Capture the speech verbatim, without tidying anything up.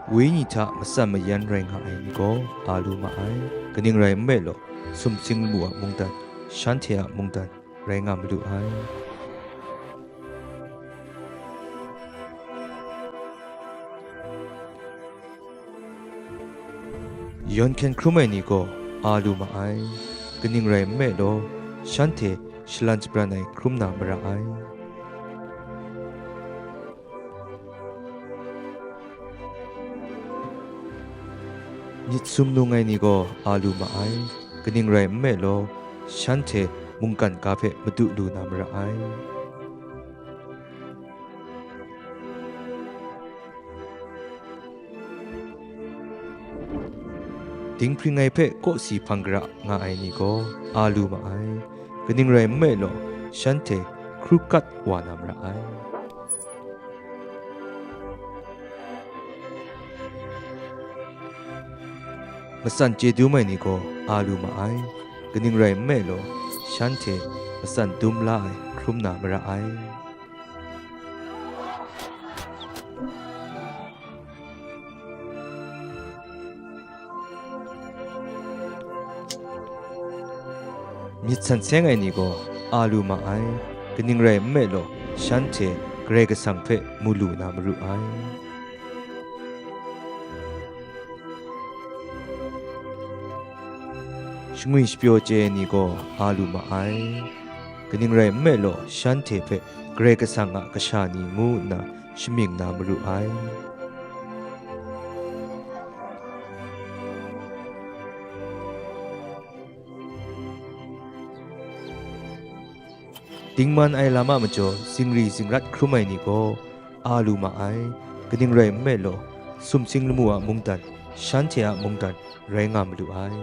Wenyi hta matsan mayan rai nga ai ni gaw a lu ma ai. Kaning rai nme law, sumsing lamu a mungdan, shanhte a mungdan rai nga malu ai. Yawn hkyen hkrum ai ni gaw a lu ma ai. Kaning rai nme law, shanhte shalan shabran ai hkrum na mara ai. Myit sumnung ai ni gaw a lu ma ai. Kaning rai nme law, shanhte mungkan ga hpe madu lu na mara ai. Dinghpring ai hpe kawsi hpang gara nga ai ni gaw a lu ma ai. Kaning rai nme law, shanhte hkru kat wa na mara ai. Matsan chye dum ai ni gaw a lu ma ai. Kaning rai nme law, shanhte matsan dum la ai hkrum na mara ai. Myit san seng ai ni gaw a lu ma ai. Kaning rai nme law, shanhte Karai Kasang hpe mu lu na maru ai. Shangwi shapyaw chye ai ni gaw a lu ma ai. Kaning rai nme law, shanhte hpe Karai Kasang a kasha ni ngu nna shamying na maru ai. Dingman ai lam a majaw zingri zingrat hkrum ai ni gaw a lu ma ai. Kaning rai nme law, sumsing lamu a mungdan, shanhte a mungdan rai nga malu ai.